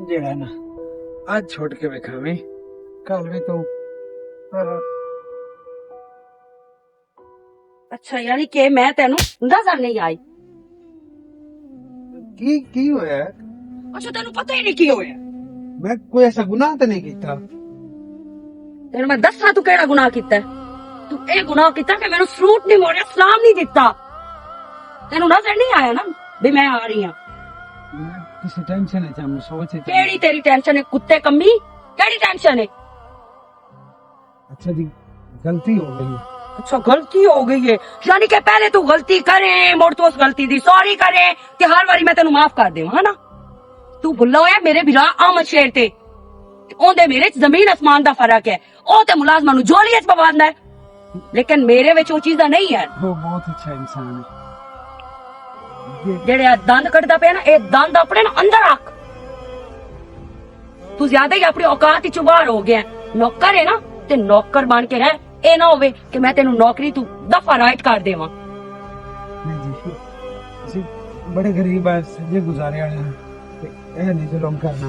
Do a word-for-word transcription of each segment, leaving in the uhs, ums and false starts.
جیڑا نا، اج چھوڑ کے ویکھاویں، کل وی توں۔ اچھا، یعنی کہ میں تینوں نظر نہیں آئی؟ کی، کی ہویا ہے؟ اچھا، تینوں پتہ ہی نہیں کی ہویا۔ میں کوئی ایسا گناہ تے نہیں کیتا۔ تینوں میں دساں تو کیڑا گناہ کیتا ہے؟ تو اے گناہ کیتا کہ مینوں سلوٹ نہیں موڑیا، سلام نہیں دتا۔ تینوں نظر نہیں آیا نا بھی میں آ رہی ہاں؟ میں کسی ٹینشن ہے، چاہے میں سوچ ہی کیڑی تیری ٹینشن ہے، کتے کمی؟ کیڑی ٹینشن ہے؟ اچھا جی، غلطی ہو گئی ہے۔ اچھا، غلطی ہو گئی ہے، یعنی کہ پہلے تو غلطی کرے، مڑ تو اس غلطی دی سوری کرے، تے ہر واری میں تینوں معاف کر دیواں، ہے نا؟ تو بھلا ہویا میرے بھرا احمد شیر تے، اوندے میرے چ زمین آسمان دا فرق ہے۔ او تے ملازماں نوں جولی وچ پواندا ہے، لیکن میرے وچ او چیزاں نہیں ہے۔ وہ بہت اچھا انسان ہے۔ جیڑے آ دند کڈدا پیا نا، اے دند اپنے نا اندر رکھ۔ تو زیادہ ہی اپنی اوقات وچوں باہر ہو گیا ہے۔ نوکر ہے نا، تے نوکر بن کے رہ۔ اے نہ ہوے کہ میں تینوں نوکری تو دفعہ رائٹ کر دیواں۔ نہیں جی، اسی بڑے غریب آ، سجے گزارے والے ہاں، تے اے نہیں ظلم کرنا۔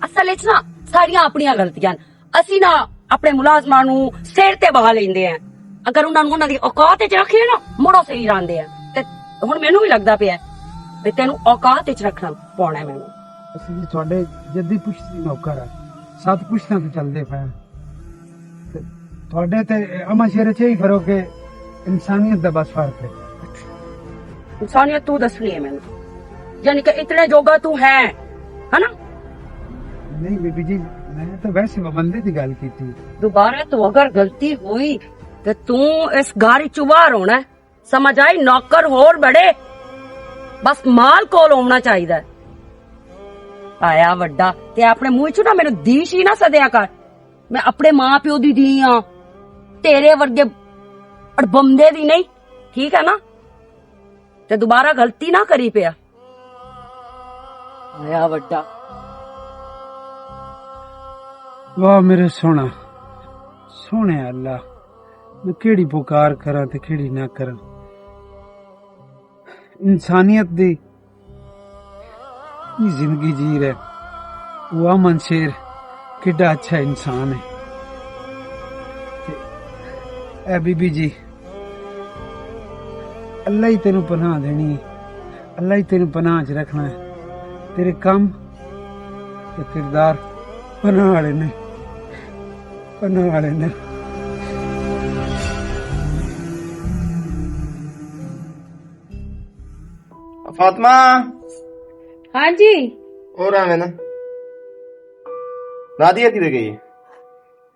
اصل وچ نا ساریاں اپنیاں غلطیاں نے۔ اسی نا اپنے ملازماں نوں سر تے بہا لیندے ہیں۔ اگر انہاں نوں انہاں دی اوقات وچ رکھیے نا، مڑو صحیح راندے ہیں۔ تے ہن مینوں وی لگدا پیا ہے تے تینوں اوقات وچ رکھنا پونا ہے مینوں۔ اسی جی تواڈے جدی پشتی نوکر ہے، سات پشتاں تے چلدے پے ہیں۔ تے تواڈے تے اماں شیر چ ہی فرق ہے، انسانیت دا بس فرق ہے۔ انسانیت تو دسنی ہے مینوں، یعنی کہ اتنے جوگا تو ہے، ہے نا؟ نہیں بی بی جی، میں تو ویسے وہ بندے دی گل کیتی۔ دوبارہ تو اگر غلطی ہوئی تے تو اس گھر چوں باہر ہونا ہے۔ سمجھ آئی؟ نوکر ہور بڑے، بس مال کول ہونا چاہیدا ہے۔ آیا وڈا، تے اپنے منہ چوں نہ مینوں دیش ہی نہ سدیا کر۔ میں اپنے ماں پیو دی دی ہاں، تیرے ورگے اڑبمدے دی نہیں، ٹھیک ہے نا؟ تے دوبارہ غلطی نہ کری پیا۔ آیا وڈا۔ واہ میرے سونا، سونے اللہ، میں کیڑی پکار کراں تے کیڑی نہ کراں۔ انسانیت دی زندگی جی رہے۔ وہ امن شیر کڈا اچھا انسان ہے۔ تے اے بی بی جی، اللہ ہی تینوں پناہ دینی ہے، اللہ ہی تینوں پناہ چ رکھنا ہے۔ تیرے کم تے کردار پناہ والے نے، پناہ والے نے۔ فاطمہ۔ ہاں جی۔ اور آویں نا۔ نادیہ کدے گئی ہے؟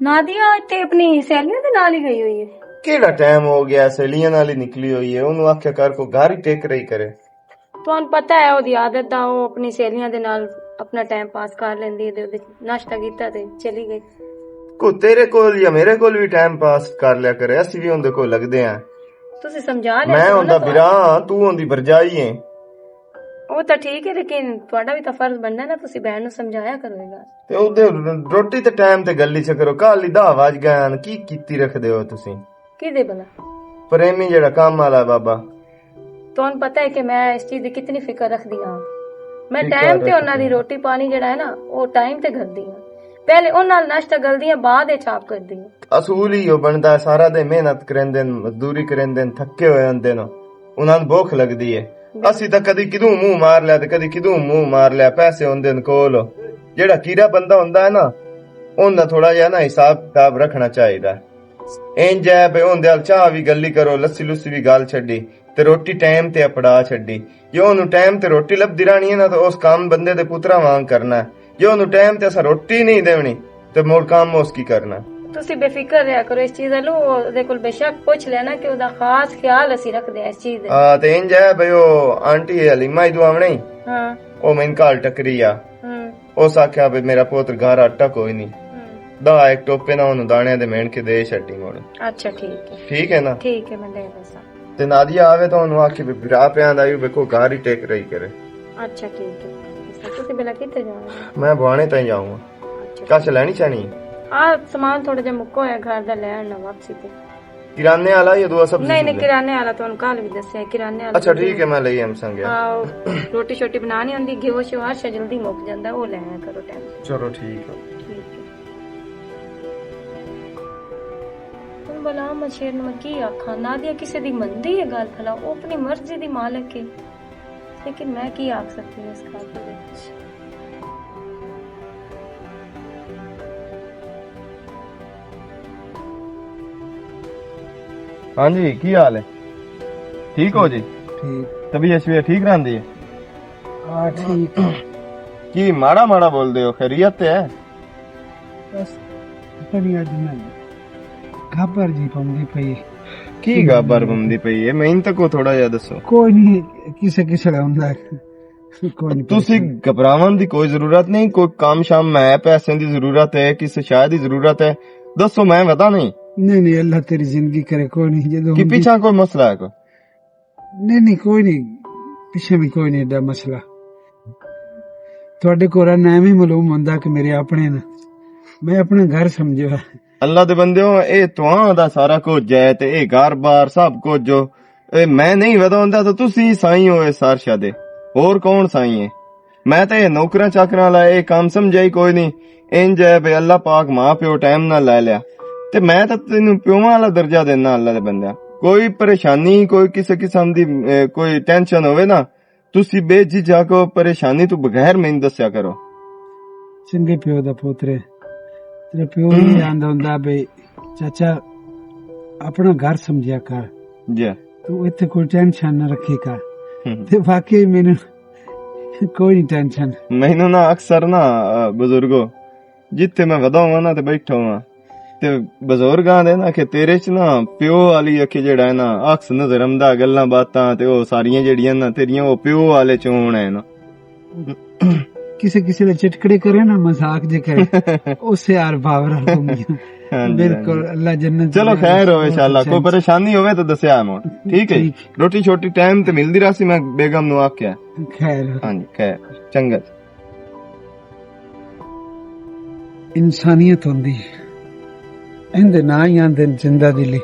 نادیہ تے اپنی سہیلیاں دے نال ہی گئی ہوئی ہے۔ کیڑا ٹائم ہو گیا، سہیلیاں نال ہی نکلی ہوئی ہے۔ انہوں آکھیا کر کو گھر ہی ٹک رہی کرے۔ تانوں پتہ ہے اودی عادت دا، او اپنی سہیلیاں دے نال اپنا ٹائم پاس کر لیندی ہے تے اودے ناشتہ کیتا تے چلی گئی۔ کو تیرے کول یا میرے کول بھی ٹائم پاس کر لیا کرے، اسی بھی اوندے کول لگدے ہیں۔ تسی سمجھا لیا میں کرو نا اوندا تہاڈا۔ برا ہاں، تو اوندی برجائی ہے۔ او تاں ٹھیک ہے، لیکن تہاڈا بھی تاں فرض بندا ہے نا، تسی بہن نوں سمجھایا کرو اے گل۔ تے اوندے روٹی تے ٹائم تے گلی چ کرو، کل ہی دہ وج گئے ہن، کی کیتی رکھدے ہو تسی؟ کیدے بھلا؟ پریمی جیڑا کام والا ہے بابا۔ تہانوں پتہ ہے کہ میں اس چیز دی کتنی فکر رکھدی ہاں۔ میں فکر ٹائم تے انہاں دی رکھدی ہاں۔ روٹی پانی جیڑا ہے نا، او ٹائم تے گھردی ہاں۔ پہلے انہاں نال ناشتہ گلدی ہاں، بعد وچ آپ کردی ہاں۔ اصول ہی او بندا ہے، سارا دن محنت کریندے نے، مزدوری کریندے نے، تھکے ہوئے ہوندے نے، انہاں نوں بھوک لگدی ہے۔ بالکل۔ اسی تاں کدی کدوں منہ مار لیا تے کدی کدوں منہ مار لیا، پیسے ہوندے نے کول۔ جیڑا کیڑا بندہ ہوندا ہے نا، اوندا تھوڑا جہا نا حساب کتاب رکھنا چاہیدا ہے۔ انج ہے بھئی، اوندے ال چاہ وی گلی کرو، لسی لسی وی گل چھڈی، تے روٹی ٹائم تے اپڑا چھڈی۔ جے اونوں ٹائم تے روٹی لبدی رہنی ہے نا، تے اس کام بندے دے پتراں وانگ کرنا ہے۔ جے اونوں ٹائم تے اساں روٹی نہیں دیونی، تے مڑ کام اس کی کرنا ہے؟ تسی بے فکر رہیا کرو اس چیز نوں، اودے کول بے شک پوچھ لینا کہ اودا خاص خیال اسی رکھدے ہیں اس چیز دے۔ آ، تے انج ہے بھئی، او آنٹی حلیمہ ہی دعاونے ہی۔ ہاں۔ او میں کال ٹکری آ۔ ہوں۔ اس آکھیا، "بھئی، میرا پوتر گھر آٹا کوئی نہیں۔" ہوں۔ دہ ایک ٹوپے نہ اونوں دانے دے مین کے دے چھٹی مڑ۔ اچھا، ٹھیک ہے۔ ٹھیک ہے نا؟ ٹھیک ہے، میں دے دساں۔ تے نادیہ آوے تاں اونوں آکھے، "بھئی، بھرا پیاں دا وی ویکھو، گھر ہی ٹک رہی کرے۔" اچھا، ٹھیک ہے۔ تسی بلا کتے جاؤ گے؟ میں بوانے تائیں جاؤں گا۔ اچھا۔ کچھ لینی چاہنی؟ آ، سامان تھوڑا جہا مکا ہویا گھر دا، لے آنا واپسی تے۔ کرانے والا یا دعا سبزی نہیں، نہیں، سبزی؟ کرانے والا تانوں کل بھی دسیا، کرانے والا اچھا، بھی ٹھیک ہے، میں لئی ہم سنگیا۔ ہاں، او روٹی شوٹی بنانی ہوندی، گھیو شو ہر شے جلدی مک جاندا، او لے آیا کرو ٹائم۔ چلو، ٹھیک ہے۔ ٹھیک ہے۔ ہن بلا میں شیر نوں میں کی آکھاں؟ نادیہ کسے دی مندی ہے گل بھلا؟ او اپنی مرضی دی مالک ہے۔ لیکن میں کی آکھ سکتی ہوں اس گل دے وچ؟ ہاں جی، کی حال ہے؟ ٹھیک ہو جی؟ ٹھیک۔ طبیعت شبیعت ٹھیک رہندی ہے؟ ہاں، ٹھیک۔ کی ماڑا ماڑا بول دے ہو، خیریت تے ہے؟ بس، بڑی اج میں گھبر جی پوندی پئی۔ کی گھبر پوندی پئی ہے؟ میں ان تک کو تھوڑا جہا دسو۔ کوئی نہیں، کسے کسے دا ہوندا ہے۔ کوئی نہیں تسی پریشان۔ گھبراون دی کوئی ضرورت نہیں، کوئی کام شام میں ہے، پیسے دی ضرورت ہے، کسے شاہ دی ضرورت ہے، دسو، میں ودا نہیں۔ نہیں، نہیں، اللہ تیری زندگی کرے، کوئی نہیں، جدوں کہ ہوندی پیچھا کوئی مسئلہ ہے کوئی؟ نہیں، نہیں، کوئی نہیں، پیچھے بھی کوئی نہیں ایڈا مسئلہ۔ تہاڈے کول نام ہی معلوم ہوندا کہ میرے اپنے نا، میں اپنا گھر سمجھو۔ اللہ دے بندیو، اے تواں دا سارا کچھ ہے تے اے گھر بار سب کچھ جو، اے میں نہیں ودا ہوندا تے تسی سائیں ہو اس عرشا دے۔ اور کون سائیں ہے؟ میں تے اے نوکراں چاکراں والا اے کام سمجھیا ہی کوئی نہیں۔ انج ہے بے اللہ پاک ماں پیو ٹائم نہ لے لیا۔ تے میں تے تینوں پیواں والا درجہ دینا اللہ دے بندیاں۔ کوئی پریشانی، کوئی کسے قسم دی، اے، کوئی ٹینشن ہوے نا، تسی بے جھجھک ہو، پریشانی تو بغیر مینوں دسیا کرو۔ چنگے پیو دا پوتر ہے۔ تیرا پیو یہ آندا ہوندا بے، چاچا، اپنا گھر سمجھیا کر۔ جی۔ تو اتھے کوئی ٹینشن نہ رکھی کر۔ ہم۔ تے واقعی مینوں کوئی نہیں ٹینشن۔ مینوں نا اکثر نا، آ، بزرگو، جتھے میں ودا ہواں نا تے بیٹھا ہواں۔ تے بزرگاں دے نا کہ تیرے چ نا پیو والی اکھ جیڑا ہے نا، عکس نظر آندا، گلاں باتاں تے او ساریاں جیڑیاں نا تیریاں او پیو والے چ ہونا ہے نا۔ کسے کسے دے چٹکڑے کرے نا، مذاق جے کرے، اسے یار باور ہو گیا۔ ہاں جی، ہاں جی۔ بالکل، اللہ جنت چلو میں خیر ہو، انشاءاللہ۔ کوئی پریشانی ہوئے تو دسیا مون۔ ٹھیک ہے؟ ٹھیک۔ روٹی شوٹی ٹائم تے ملدی رہسی، میں بیگم نو آکھیا۔ خیر۔ ہاں جی، خیر۔ چنگا جی۔ انسانیت ہوندی، ایندے ناں ہی آندے نے زندہ دلی۔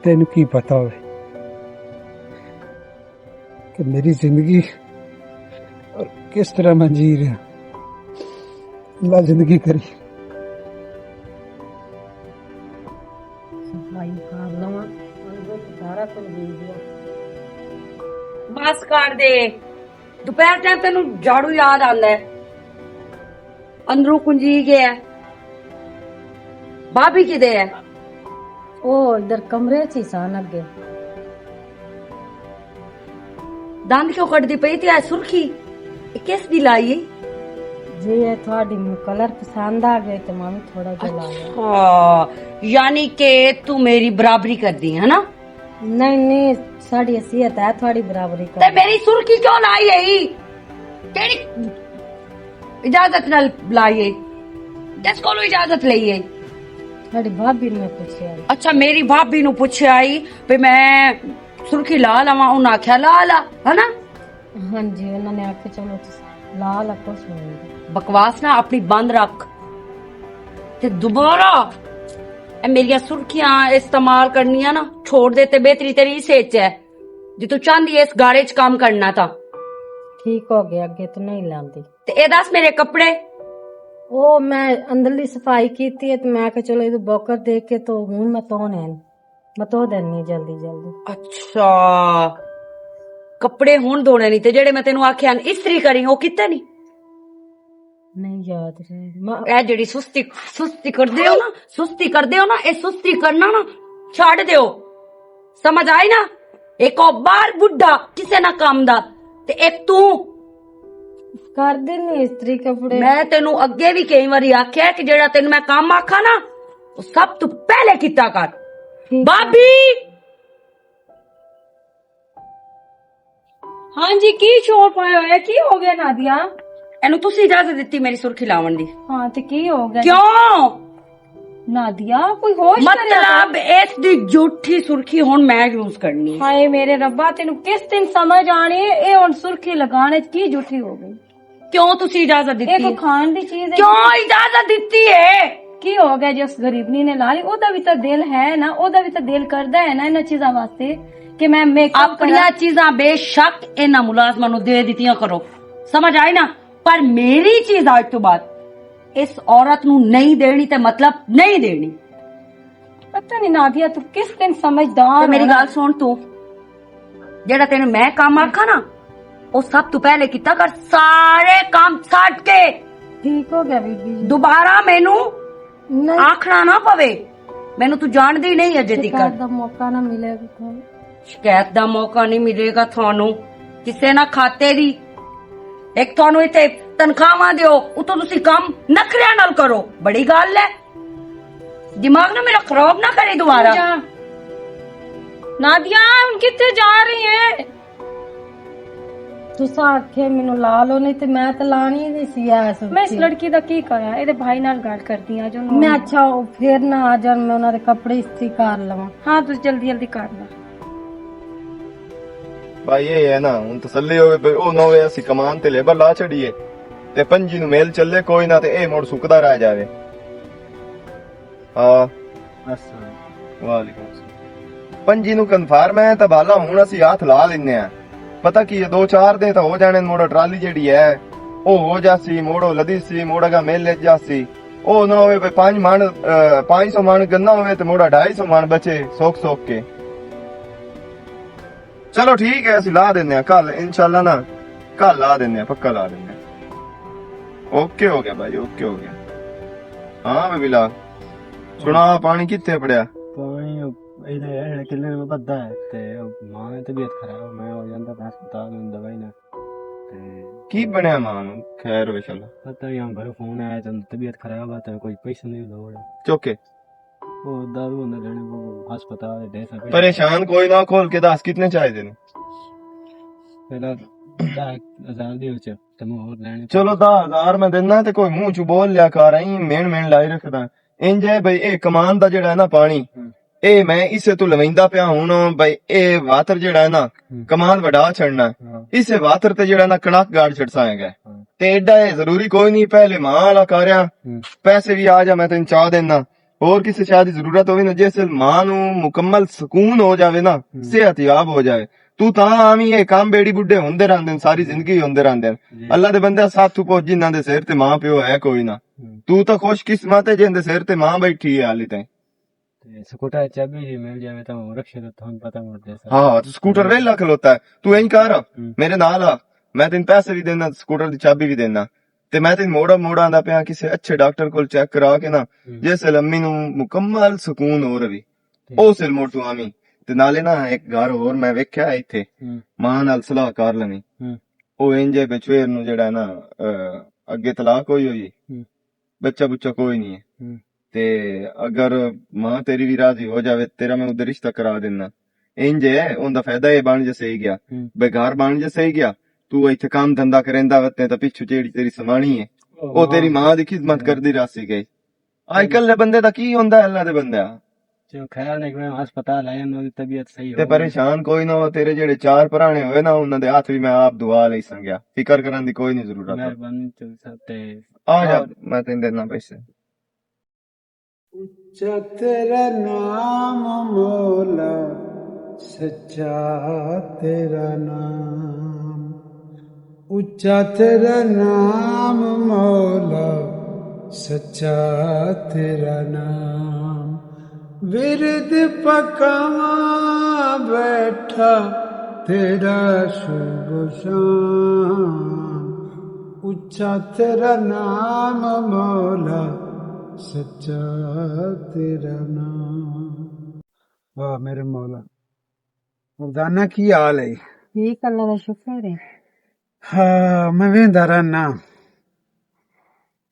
تینوں کی پتہ ہوئے کہ میری زندگی اور کس طرح میں جی رہا؟ اللہ زندگی کری۔ صفائی کر لواں، اندر سارا کچھ دے دیا۔ بس کر دے۔ دوپہر ٹائم تینوں جھاڑو یاد آندا ہے، اندروں کنجی گیا ہے۔ بھابی کدے ہے؟ او ادھر کمرے چ ہی سن اگے۔ دند کیوں کڈدی پئی تے اے سرخی؟ اے کس دی لائی ہے؟ جی، اے تہاڈی مینوں کلر پسند آ گئے تے میں وی تھوڑا جہا لایا۔ اچھا، یعنی کہ تو میری برابری کردی ہے نا؟ نہیں، نہیں، ساڈی حیثیت ہے تھوڑی برابری تے کر۔ میری سرخی کیوں لائی ہے؟ کیڑی اجازت نال لائی ہے؟ کس کولوں اجازت لئی ہے؟ ساڈی بھابی نے پوچھیا۔ اچھا، میری بھابی نو پوچھیا ہی بھی میں سرخی لا لواں، انہاں آکھیا لا لا، ہے نا؟ ہاں جی، انہاں نے آکھیا چلو تسی لا لا، کچھ نہیں ہوندا۔ بکواس نہ اپنی بند رکھ۔ تے دوبارہ اے میریاں سرخیاں استعمال کرنیاں نا چھوڑ دے تے بہتری تیری اس اچ ہے۔ جے تو چاہندی ہے اس گارے چ کام کرنا تاں۔ ٹھیک ہو گیا، اگے تو نہیں لاندی۔ تے اے دس میرے کپڑے۔ او میں اندرلی صفائی کیتی ہے تے میں کہ چلو اے بوکر دیکھ کے تو ہن میں تو نے۔ میں تو دینی جلدی جلدی۔ اچھا، کپڑے ہن دھونے نہیں تے جڑے میں تینوں آکھیا نا استری کری، او کیتے نہیں؟ نہیں یاد رہے۔ اے جڑی سستی، سستی کردے ہو نا، سستی کردے ہو نا، اے سستی کرنا نا چھڈ دیو۔ سمجھ آئی نا؟ ایک او باہر بڈھا کسے نہ کام دا، تے ایک تو۔ کر دینی استری کپڑے۔ میں تینوں اگے بھی کئی واری آکھیا کہ جڑا تینوں میں کام آکھاں نا، او سب تو پہلے کیتا کر۔ ٹھیک ہے۔ بھابی! ہاں جی، کی شور پایا ہویا؟ کی ہو گیا نادیا؟ اینوں تسی اجازت دتی میری سرخی لاون دی؟ ہاں، تے کی ہو گیا؟ کیوں؟ نادیا، کوئی ہوش کریا کر۔ مطلب، اس دی جھوٹی سرخی ہن میں یوز کرنی ہے۔ ہائے میرے ربا، تینوں کس دن سمجھ آنی ہے؟ اے ہن سرخی لگانے چ کی جھوٹی ہو گئی؟ کیوں تسی اجازت دتی؟ اے کوئی کھان دی چیز ہے؟ کیوں اجازت دتی ہے؟ کی ہو گیا جی اس غریبنی نے لا لی؟ او دا بھی تے دل ہے نا، او دا بھی تے دل کردا ہے نا انہاں چیزاں واسطے کہ میں میک اپ اپنیاں چیزاں بے شک انہاں ملازماں نوں دے دتیاں کرو، سمجھ آئی نا؟ پر میری چیز آج تو بعد اس عورت نوں نہیں دینی تے مطلب نہیں دینی۔ پتہ نہیں نادیہ، تو کس دن سمجھدار تے میری ہونا۔ گل سن تو، جیڑا تینوں میں کام آکھاں نا، او سب تو پہلے کیتا کر، سارے کام چھڈ کے۔ ٹھیک ہو گیا بی بی جی۔ دوبارہ مینوں نہیں۔ آکھنا نہ پوے، مینوں تو جاندی نہیں اجے تک۔ شکایت دا موقع نہ ملے گا تھانوں۔ شکایت دا موقع نہیں ملے گا تھانوں، کسے نہ کھاتے دی۔ ایک تھانوں ایتھے تنخواہاں دیو، اتوں تسی کم نخریاں نال کرو، بڑی گل ہے۔ دماغ نہ میرا خراب نہ کرے دوبارہ۔ جا۔ نادیہ، ہن کتھے جا رہی ہے؟ تساں آکھے مینوں لا لو، نہیں تے میں تے لانی نہیں سی ایس میں اس لڑکی دا کی کراں؟ اے دے بھائی نال گل کردی آں جو میں۔ اچھا، او پھر نہ آ جان، میں انہاں دے کپڑے استری کر لواں۔ ہاں، تس جلدی جلدی کر لے۔ بھائی، اے ہے نا، ہن تسلی ہوے، بھئی، او نہ ہوے اسی کمان تے لیبر لا چھڑیے، تے پنجی نوں میل چلے کوئی نہ، تے اے مڑ سکدا رہ جاوے۔ ہاں۔ السلام۔ وعلیکم السلام۔ پنجی نوں کنفرم ہے تاں بالا ہن اسی ہاتھ لا لینے آں۔ پتہ کی ہے، دو چار دن تاں ہو جانے، موڑا ٹرالی جیڑی ہے، او ہو جاسی، موڑو لدی سی، موڑا گا میل لے جاسی۔ او نہ ہوئے بھئی پانچ من، اے، پانچ سو من گنا ہوئے تے موڑا ڈھائی سو من بچے سوک سوک کے۔ چلو ٹھیک ہے، اسی لا دینے آں کل، انشاءاللہ نا، کل لا دینے آں، پکا لا دینے آں۔ اوکے ہو گیا بھائی، اوکے ہو گیا۔ ہاں بھائی بلال، سنا پانی کتنے پڑیا؟ پانی اینے، اینے کلے میں بدھا ہے، تے ماں دی طبیعت خراب، میں ہو جاندا میں ہسپتال ہوں دوائی نہ۔ تے کی بنیا ماں نوں؟ خیر ہو انشاءاللہ۔ پتہ ہی ہم گھروں فون آیا تے طبیعت خراب ہے تے کوئی پیسے نہیں لوڑ۔ چوکے۔ او دارو ہوندے رہنے، او ہسپتال دے سکے۔ پریشان کوئی نہ، کھول کے دس کتنے چاہیے نے؟ پہلا دہ ہزار دی ہو چ، تے میں ہور لینے۔ چلو، دہ ہزار میں دینا، تے کوئی منہ چ بول لیا کر، ایں مین مین لائی رکھدا۔ انج ہے بھئی، اے کمان دا جڑا ہے نا پانی، ہوں۔ اے میں اسے تو لویندا پیا ہوں، بھئی، اے واتر جڑا ہے نا، ہوں۔ کمان وڈا چھڑنا ہے۔ ہاں۔ اسے واتر تے جڑا نا کڑک گاڑ چھڑساں ہے۔ ہاں۔ تے ایڈا اے ضروری کوئی نہیں، پہلے ماں والا کاریا، ہوں۔ پیسے بھی آ جا، میں تینوں چاہ دینا۔ اور کسی شاید ضرورت ہووے نا، جس ویل ماں نوں مکمل سکون ہو جاوے نا، ہوں۔ صحت یاب ہو جاوے۔ تو تاں آویں، اے کام بیڑی بڈھے ہوندے رہندے نے، ساری زندگی ہوندے رہندے نے۔ جی۔ اللہ دے بندے، ساتھ تو پہنچ جنہاں دے سر تے ماں پیو ہے کوئی نہ۔ ہوں۔ تو تاں خوش قسمت ہے جن دے سر تے ماں بیٹھی ہے حالی تائیں۔ تے سکوٹر چابی جی مل جاوے تاں رکشے تے تھانوں پتہ مل جائے سر۔ ہاں، تو سکوٹر ویلا کھلوتا ہے۔ تو اینج کر، ہوں۔ میرے نال آ، میں تینوں پیسے بھی دینا، سکوٹر دی چابی بھی دینا۔ تے میں تینوں موڑا موڑا آندا پیا، کسے اچھے ڈاکٹر کول چیک کرا کے نا، ہوں۔ جس ویل امی نوں مکمل سکون ہو رہی، ٹھیک۔ او سل موڑ تو آمی۔ تے نالے نا ایک گھر ہور میں ویکھیا ہے ایتھے، ہوں۔ ماں نال صلاح کر لویں۔ ہوں۔ او اینجے بچویر نوں جڑا ہے نا، اے، اگے طلاق ہوئی ہوئی، ہوں۔ بچہ بچہ کوئی نہیں ہے۔ ہوں۔ تے اگر ماں تیری بھی راضی ہو جاوے، تیرا میں ادھر رشتہ کرا دینا۔ انج ہے، اوندا فائدہ اے بن جے صحیح گیا۔ ہوں۔ بے گھر بن جے صحیح گیا، تو ایتھے کام دھندا کریندا وتے تاں پچھو جیڑی تیری سمانی ہے، او او تیری ماں۔ ماں دی خدمت ہوں۔ کردی راسی گئی۔ آج کل دے بندے دا کی ہوندا ہے، اللہ دے بندے آ۔ چلو خیر نے، میں ہسپتال آیا، انہاں دی طبیعت صحیح تے ہو۔ پریشان کوئی نہ ہو، تیرے جڑے چار پرانے ہوئے نا، انہاں دے ہاتھ بھی میں آپ دعا لئی سنگیا، فکر کرن دی کوئی نہیں ضرورت۔ مہربانی چل سب تے۔ آ جا، میں تین دینا پیسے۔ اچا تیرا نام مولا، سچا تیرا نام۔ اچا تیرا نام مولا، سچا تیرا نام۔ ورد پکاواں بیٹھا تیرا شب و شام۔ اچا تیرا نام مولا، سچا تیرا نام۔ واہ میرے مولا، مردانہ کی حال ہے؟ ٹھیک، اللہ دا شکر ہے۔ ہاں، میں ویندا رہنا۔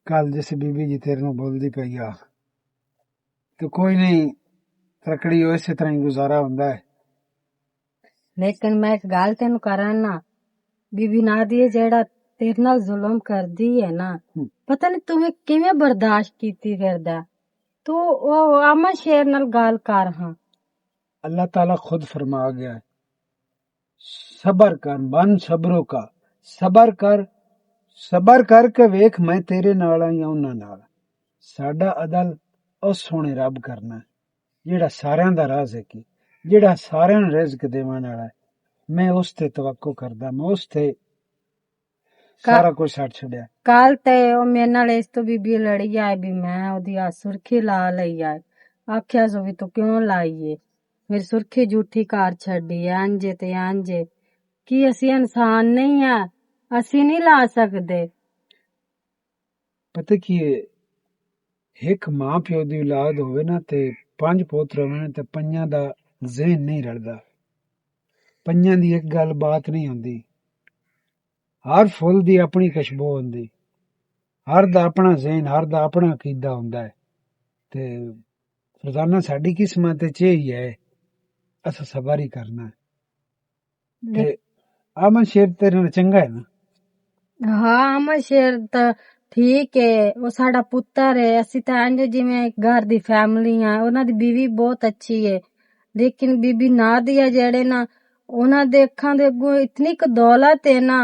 کل جس بی بی جی تیرے نوں بولدی پئی آ، تے کوئی نہیں، ترکڑی ہو، اسے طرح ہی گزارا ہوندا ہے۔ لیکن میں ایک گل تینوں کراں نا، بی بی نادیہ جیڑا تیرے نال ظلم کردی ہے نا، ہم۔ پتہ نہیں تمہیں کیویں برداشت کیتی پھردا۔ تو او امن شیر نال گل کر ہاں۔ اللہ تعالیٰ خود فرما گیا ہے، صبر کر، من صبروں کا، صبر کر، صبر کر کے ویکھ میں تیرے نال آں یا انہاں نال۔ ساڈا عدل اس سونے رب کرنا ہے، جیڑا ساریاں دا رازق ہے، جیڑا ساریاں نوں رزق دیون والا ہے۔ میں اس تے توقع کردا، میں اس تے سارا کچھ چھڈ چھڈیا۔ کل تے او میرے نال اس تو بی بی لڑی آئے، بھی میں اودی آ سرخی لا لئی آئے۔ آکھیا سو بھی تو کیوں لائی ہے؟ میری سرخی جھوٹی کار چھڈی ہے، انجے تے انجے۔ کی اسی انسان نہیں آ؟ اسی نہیں لا سکدے؟ پتہ کی ہے، ایک ماں پیو دی اولاد ہوئے نا، تے پنج پوتر ہوئے نا، تے پنجاں دا ذہن نہیں رلدا۔ پنجاں دی ایک گل بات نہیں ہوندی۔ ہر فل دی اپنی خوشبو ہوندی، ہر دا اپنا ذہن، ہر دا اپنا عقیدہ ہوندا ہے۔ تے روزانہ ساڈی قسمت وچ یہ ہی ہے، اساں صبر ہی کرنا ہے۔ تے امن شیر تیرے نال چنگا ہے نا؟ ہاں، امن شیر تاں ٹھیک ہے، او ساڈا پتر ہے، اسی تاں انج جویں گھر دی فیملی آ، انہاں دی بیوی بہت اچھی ہے، لیکن بی بی نادیہ جیڑے نا، انہاں دے اکھاں دے اگوں اتنی ک دولت ہے نا،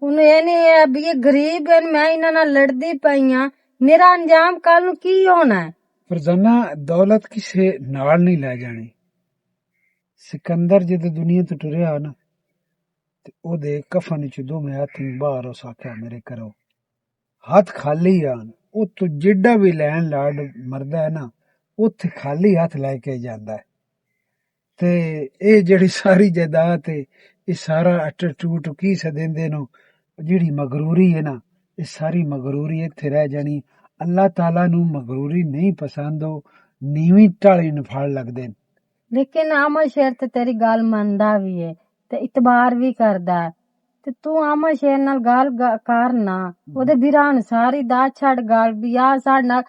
انہوں اے نہیں ہے بھی یہ غریب ہیں، میں انہاں نال لڑدی پئی آں، میرا انجام کل نوں کی ہونا ہے؟ فرزانہ، دولت کسے نال نہیں لے جانی۔ سکندر جدوں دنیا تو ٹریا نا، تے او دے کفن وچ دوویں ہتھ باہر اس آکھیا، میرے کرو۔ ہتھ خالی آن، او تو جڈا بھی لینڈ لارڈ مردا ہے نا، اوتھے خالی ہتھ لے کے جاندا ہے۔ تے اے جڑی ساری جائیداد ہے، اے سارا اٹر ٹوٹ کی سدیندے نو، جڑی مغروری ہے نا، اے ساری مغروری ایتھے رہ جانی۔ اللہ تعالیٰ نو مغروری نہیں پسند، او نیویں ٹالی نفال لگدے نے۔ لیکن آمد شیر تے تیری گل مندا وی ہے تے اعتبار وی کردا ہے۔ تے تو آمد شیر نال گل گ-، کر نہ۔ اودے بھرا نوں ساری دا چھڈ گل، بھی آ ساڈے نال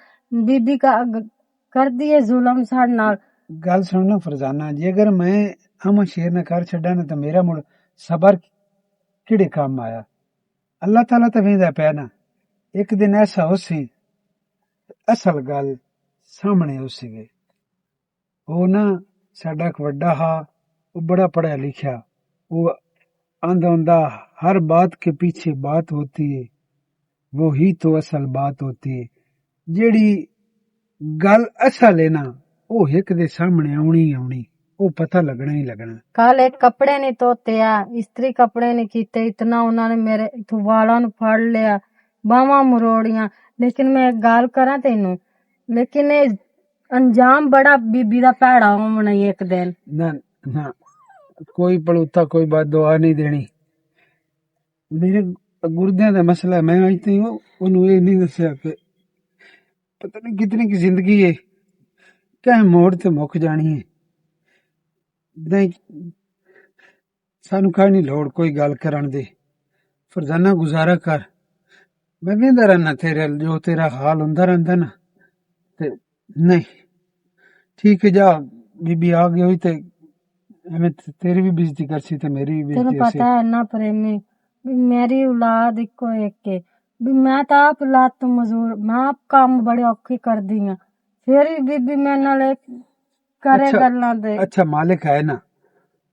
بی بی کا-، گ-، کردی ہے ظلم ساڈے نال۔ گل سن نا فرزانہ، جے اگر میں آمد شیر نال کر چھڈاں نا تے میرا مڑ صبر کیڑے کام آیا؟ اللہ تعالیٰ تے ویندا پیا نا، ایک دن ایسا ہو سی، اصل گل سامنے ہو سی گئی۔ او نا، ساڈا ایک وڈا ہا، او بڑا پڑھیا لکھیا۔ او آندا ہوندا، ہر بات کے پیچھے بات ہوتی ہے، وہی تو اصل بات ہوتی ہے۔ جیڑی گل اصل ہے نا، او ہک دے سامنے آونی ہی آونی، او پتہ لگنا ہی لگنا۔ کل ایک کپڑے نہیں دھوتے آ، استری کپڑے نہیں کیتے، اتنا انہاں نے میرے اتھوں والاں نوں پھڑ لیا، باہواں مروڑیاں۔ لیکن میں ایک گل کراں تینوں، لیکن اے انجام بڑا بی بی دا پیڑا ہونا ہی ایک دن۔ نہ، نہ، کوئی پلوتا، کوئی بد دعا نہیں دینی۔ میرے گردیاں دا مسئلہ ہے، میں اج تائیں او-، اونوں اے نہیں دسیا کہ پتہ نہیں کتنی کی زندگی ہے، کہیں موڑ تے مک جانی ہے۔ نہیں، سانو کہیں نہیں لوڑ کوئی گل کرن دی۔ فرزانہ گزارا کر، میں ویندا رہنا تیرے ال، جو تیرا حال ہوندا رہندا نا۔ تے نہیں، ٹھیک ہے، جا، بی بی آ گئی ہوئی تے ایویں تے-، تیری بھی بےزتی کرسی تے میری بھی تینوں بےزتی ہوسی۔ پتہ ہے نا پریمی، بھی میری اولاد اکو ایک ہے، بھی میں تاں آپ لات مزور، میں آپ کام بڑے اوکھے کردی ہاں، پھر بھی بی بی میرے نال ایک کرے اچھا، گلاں دے۔ اچھا، مالک ہے نا،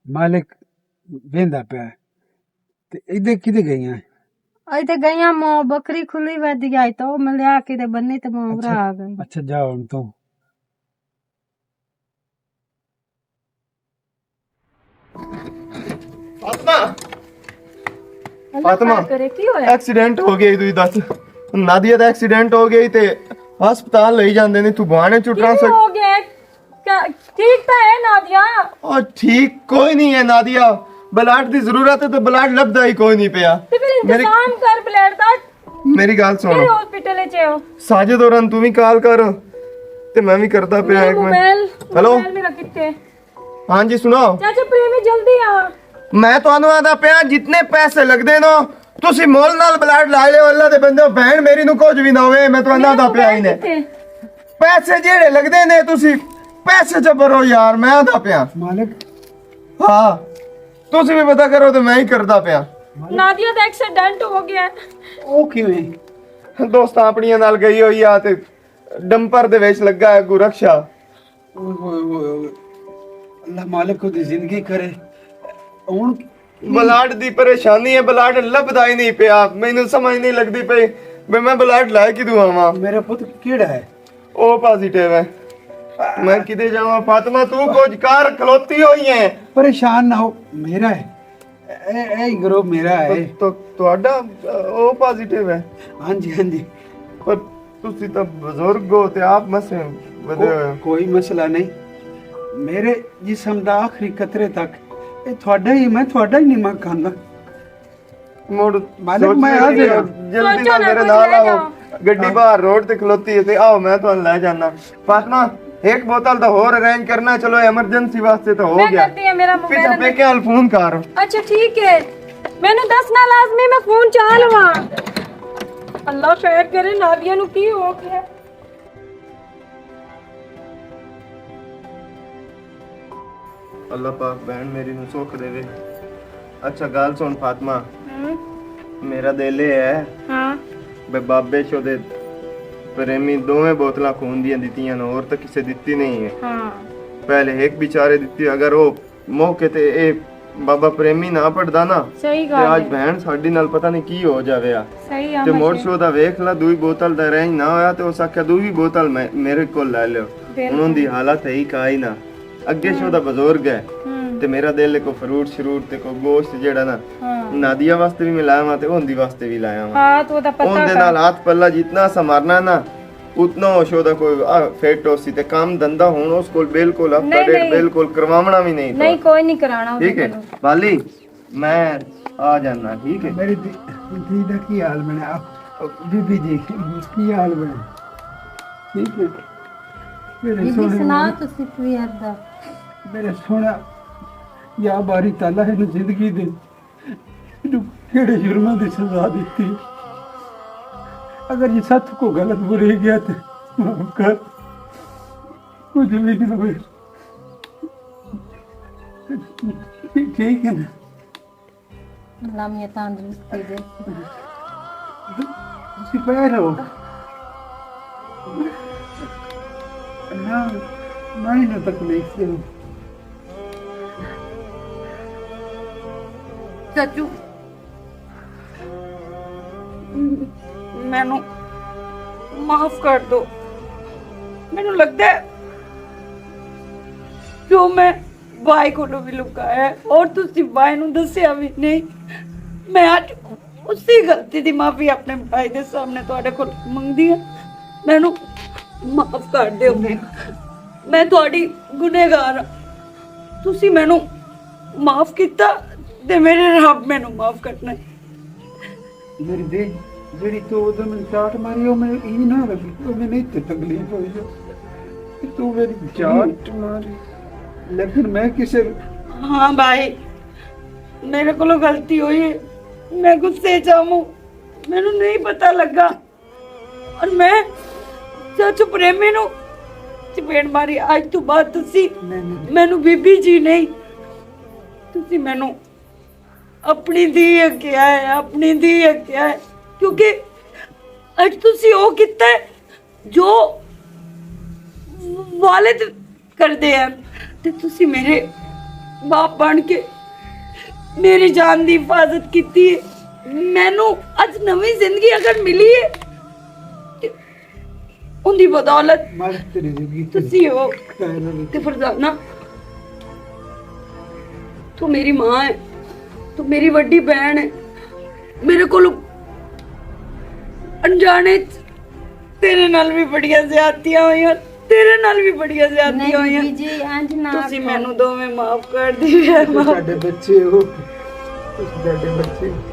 مالک ویندا پیا ہے۔ تے ایدے کدے گئیاں؟ اج تے گئیاں مو بکری کھلی ودی آئی تو ملیا کدے بنی تے مو اچھا، برا آ گئی۔ اچھا، جا ہن تو۔ فاطمہ، اللہ فاطمہ، پاک کرے، کی ہویا؟ ایکسیڈنٹ ہو گیا، تو دس۔ نادیہ دا ایکسیڈنٹ ہو گیا تے ہسپتال لئی جاندے نے، تو بہانے چٹنا کی سک۔ ہو گیا؟ کیا، ٹھیک تاں ہے نادیہ؟ او، ٹھیک کوئی نہیں ہے نادیہ، بلڈ دی ضرورت ہے تے بلڈ لبدا ہی کوئی نہیں پیا۔ تے پھر میری، انتظام کر بلڈ دا۔ میری گل سن۔ کہڑے ہاسپٹل وچ ہو؟ ساجد ہوراں نوں توں وی کال کر تے میں وی کردا پیا میرا ایک منٹ۔ موبائل، ہیلو؟ موبائل میرا کتھے؟ ہاں جی، سناؤ۔ چاچا پریمی، جلدی آ۔ میں تانوں آندا پیا، جتنے پیسے لگدے نو، تسی مول نال بلڈ لا لیو، اللہ دے بندے، بہن میری نو کچھ وی نہ ہوئے، میں تانوں آندا پیا ہی نے۔ پیسے جیڑے لگدے نے، تسی پیسے چ بھرو یار، میں آندا پیا۔ مالک۔ ہاں، تسی بھی پتہ کرو تے میں ہی کردا پیا۔ نادیہ دا ایکسیڈنٹ ہو گیا ہے۔ او کیویں؟ دوستاں اپنیاں نال گئی ہوئی آ تے ڈمپر دے وچ لگا ہے گو رکشا۔ اوئے ہوئے ہوئے ہوئے۔ اللہ مالک دی زندگی کرے۔ ہن بلاڈ دی پریشانی ہے، بلاڈ لبدا ہی نہیں پیا، مینوں سمجھ نہیں لگدی پئی، میں، میں بلاڈ لائے کدوں آواں؟ میرا پت کیڑا ہے؟ او پازیٹیو ہے۔ میں کدے جاواں؟ فاطمہ، تو کچھ کر، کھلوتی ہوئی ہے۔ پریشان نہ ہو، میرا ہے۔ اے، اے گروپ میرا ہے۔ تو، تو، تہاڈا، او پازیٹیو ہے؟ ہاں جی، ہاں جی۔ پر تسی تاں بزرگ ہو تے آپ مسئلے ودے کو-، ہوئے ہو۔ کوئی مسئلہ نہیں۔ میرے جسم دا آخری قطرے تک اے تہاڈا ہی، میں تہاڈا ہی نہیں، میں کھانا۔ مڑ مالک، سوچ میں لے حاضر ہاں۔ جلدی سوچو نال نہ میرے کچھ، نال لے آؤ۔ جاؤ۔ گڈی باہر روڈ تے کھلوتی ہے تے آؤ، میں تہانوں لے جانا۔ فاطمہ، ایک بوتل دا ہور ارینج کرنا ہے۔ چلو، ایمرجنسی واسطے تو ہو میں گیا۔ کرتی ہاں، میرا موبائل پیچھے ہے۔ پیکے نال فون کر۔ اچھا، ٹھیک ہے۔ مینوں دسنا لازمی، میں فون چا لواں۔ اللہ خیر کرے، نادیہ نوں کی ہو گیا؟ اللہ پاک بہن میری نوں سکھ دے۔ اچھا، گل سن فاطمہ، ہوں۔ میرا دل اے ہے، ہاں۔ بے بابے شو دے پریمی دوویں بوتلاں خون دیاں دتیاں نے، اور تاں کسے دتی نہیں ہے۔ ہاں۔ پہلے ایک بیچارے دتی، اگر او موقع تے اے بابا پریمی نہ پڑھدا نا، صحیح تے گل اج ہے۔ بہن ساڈی نال پتہ نہیں کی ہو جاوے آ۔ صحیح آ تے مڑ مجھے۔ شو دا ویکھ لا، دوئی بوتل دا رینج نہ ہویا تے اس آکھیا، "دوئی بوتل میں، میرے کول لے لیو۔" بالکل۔ انہاں دی حالت ہے ہی کائی نہ۔ اگے شو ہوں۔ دا بزرگ ہے ہوں۔ تے میرا دل ہے کوئی فروٹ شروٹ تے کوئی گوشت جیڑا نا، ہاں۔ نادیہ واسطے بھی میں لایا واں تے اوندی واسطے بھی لایا واں۔ ہاں، تو دا پتہ اون دے کر۔ نال ہاتھ پلہ جتنا سا مارنا نا، اتنا ہو شو دا کوئی، آ، فٹ ہو سی تے کام دھندا ہون اس کول بالکل اپ ٹو نہیں، ڈیٹ نہیں۔ بالکل کرواونا بھی نہیں تھا۔ نہیں، کوئی نہیں کرانا ٹھیک ہے؟ بالکل۔ بالی، میں آ جانا، ٹھیک ہے؟ میری دی-، دی دا کی حال بنے؟ آ، بی بی جی، کی حال بنے؟ ٹھیک ہے؟ میرے بی بی سونے سنا، تسی کوئی اردا؟ میرے سونا، یا باری تعالیٰ ہے زندگی دے۔ اینوں کیڑے جرماں دی سزا دتی؟ اگر یہ سچ کو غلط بری گیا تے معاف کر، کچھ بھی نہیں ہوئے۔ ٹھیک ہے نا؟ اللہ میاں تندرستی دے۔ تسی پے رہو۔ نہ، نہ ہی نہ تکلیف دے۔ چاچو، مینوں معاف کر دو۔ مینوں لگدا ہے جو میں بھائی کولوں بھی لکایا ہے اور تسی بھائی نوں دسیا بھی نہیں۔ میں اج اسی غلطی دی معافی اپنے بھائی دے سامنے تہاڈے کول منگدی ہاں۔ مینوں معاف کر دیو۔ میں تہاڈی گنہگار ہاں۔ تسی مینوں معاف کیتا تے میرے رب مینوں معاف کرنا ہے۔ میری دل، جیڑی تو ادھر میں چاٹ ماری، او میں ای نہ لگی، او میں نہیں تے تکلیف ہوئی ہے۔ تو میری چاٹ ماری، لیکن میں کسے ہاں بھائی، میرے کولوں غلطی ہوئی ہے، میں غصے چ آں، مینوں نہیں پتہ لگا۔ اور میں سچ پریمی نوں چپیڑ ماری۔ اج تو بعد تسی نہیں، نہیں۔ مینوں بی بی جی نہیں، تسی مینوں اپنی دھی کیا ہے، اپنی دھی کیا ہے، کیونکہ اج تسی او کیتا ہے جو والد کردے ہیں، تے تسی میرے باپ بن کے میری جان دی حفاظت کیتی ہے۔ مینوں اج نویں زندگی اگر ملی ہے، تے ان دی بدولت مالک تیری زندگی تے تسی ہو۔ خیر ہوئی۔ تے فرزانہ، تو میری ماں ہے، تو میری وڈی بہن ہے۔ میرے کول انجانے چ تیرے نال بھی بڑیاں زیادتیاں ہوئیاں، تیرے نال بھی بڑیاں زیادتیاں نہیں ہوئیاں۔ بی جی، انج نہ تسی آکھو۔ مینوں دوویں معاف کر دی ہے، تسی معاف۔ ساڈے بچے ہو، تسی ساڈے بچے ہو۔